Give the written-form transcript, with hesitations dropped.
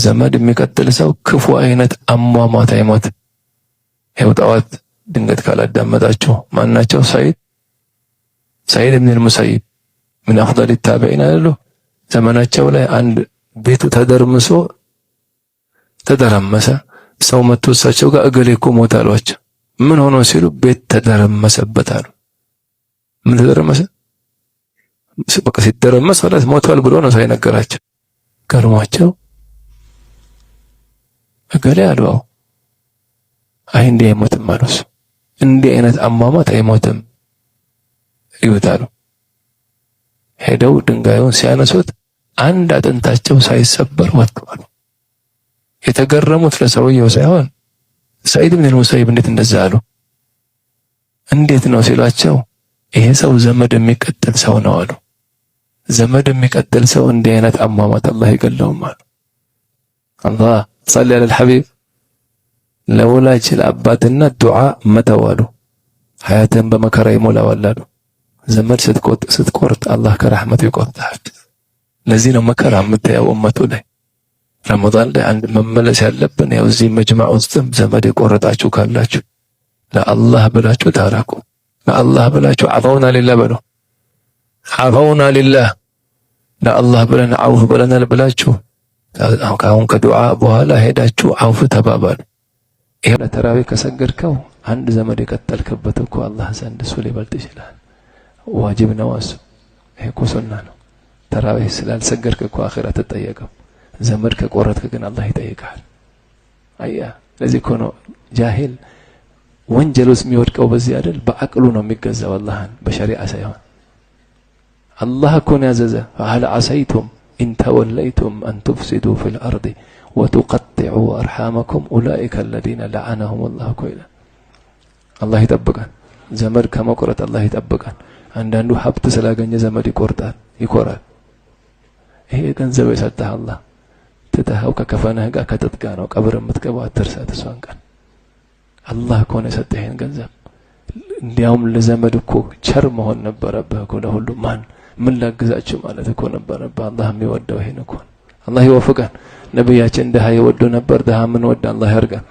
ዘመድ የሚቀጥል ሰው ክፉ አይነት አሟሟት አይሞት። ይኸው ጠዋት ድንገት ካላዳመጣችሁ ማናቸው ሰዒድ ብን ሙሰይብ من أفضل التابعين አይደሉ? ዘመናቸው ላይ አንድ ቤቱ ተደርምሶ ተደረመሰ። ሰው መጥቶ እሳቸው ጋር እገሌ እኮ ሞተ አሏቸው። ምን ሆኖ ሲሉ ቤት ተደረመሰበት አሉ። ምን ተደረመሰ? በቃ ሲደረመስ ማለት ሞቷል ብሎ ነው ሰው የነገራቸው። ገርሟቸው እገሌ አሉ። አዎ፣ አይ እንዲህ አይሞትም አሉ። እሱ እንዲህ አይነት አሟሟት አይሞትም ይሉታሉ። ሄደው ድንጋዩን ሲያነሱት አንድ አጥንታቸው ሳይሰበር ወጥተዋል። የተገረሙት ለሰውየው ሳይሆን ሰዒድ ብን ሙሰይብ እንዴት እንደዛ አሉ? እንዴት ነው ሲሏቸው ይሄ ሰው ዘመድ የሚቀጥል ሰው ነው አሉ። ዘመድ የሚቀጥል ሰው እንዲህ አይነት አሟሟት አላህ አይገለውም አሉ። አላህ صل على الحبيب። ለወላጅ ለአባትና ዱዓ መተው አሉ። ሀያትን በመከራ ይሞላዋል አሉ። ዘመድ ስትቆርጥ አላህ ከረሕመቱ ይቆርጣል። ለዚህ ነው መከራ የምታየው ኡመቱ ላይ። ረመዳን ላይ አንድ መመለስ ያለብን ያው እዚህ መጅማዕ ውስጥም ዘመድ የቆረጣችሁ ካላችሁ ለአላህ ብላችሁ ታረቁ። ለአላህ ብላችሁ عفونا لله በሉ። عفونا لله፣ ለአላህ ብለን አውፍ ብለናል ብላችሁ አሁን ከዱዓ በኋላ ሄዳችሁ አውፍ ተባባሉ። ይሄ ለተራዊህ ከሰገድከው አንድ ዘመድ የቀጠልክበት እኮ አላህ ዘንድ እሱ ሊበልጥ ይችላል። ዋጅብ ነው እሱ። ይሄ እኮ ሱና ነው። ተራዊህ ስላልሰገድክ እኮ አኺራ አትጠየቅም። ዘመድ ከቆረጥክ ግን አላህ ይጠይቃል። አያ ለዚህ እኮ ነው ጃሂል ወንጀል ውስጥ የሚወድቀው በዚህ አይደል? በአቅሉ ነው የሚገዛው አላህን በሸሪዓ ሳይሆን። አላህ እኮ ነው ያዘዘ። فهل عسيتم إن توليتم أن تفسدوا في الأرض وتقطعوا أرحامكم أولئك الذين لعنهم الله እኮ ይላል። አላህ ይጠብቀን። ዘመድ ከመቁረጥ አላህ ይጠብቀን። አንዳንዱ ሀብት ስላገኘ ዘመድ ይቆርጣል፣ ይኮራል። ይሄ ገንዘብ የሰጠህ አላህ ትተኸው ከከፈንህ ጋር ከጥጥ ጋር ነው ቀብር የምትገባው። አትርሳት እሷን ቀን። አላህ ከሆነ የሰጠህ ይሄን ገንዘብ እንዲያውም ለዘመድ እኮ ቸር መሆን ነበረብህ እኮ። ለሁሉ ማን ምን ላግዛችሁ ማለት እኮ ነበረብህ። አላህ የሚወደው ይሄን እኮ። አላህ ይወፍቀን። ነቢያችን ድሃ ይወዱ ነበር። ድሃ ምን ወድ አላህ ያርገን።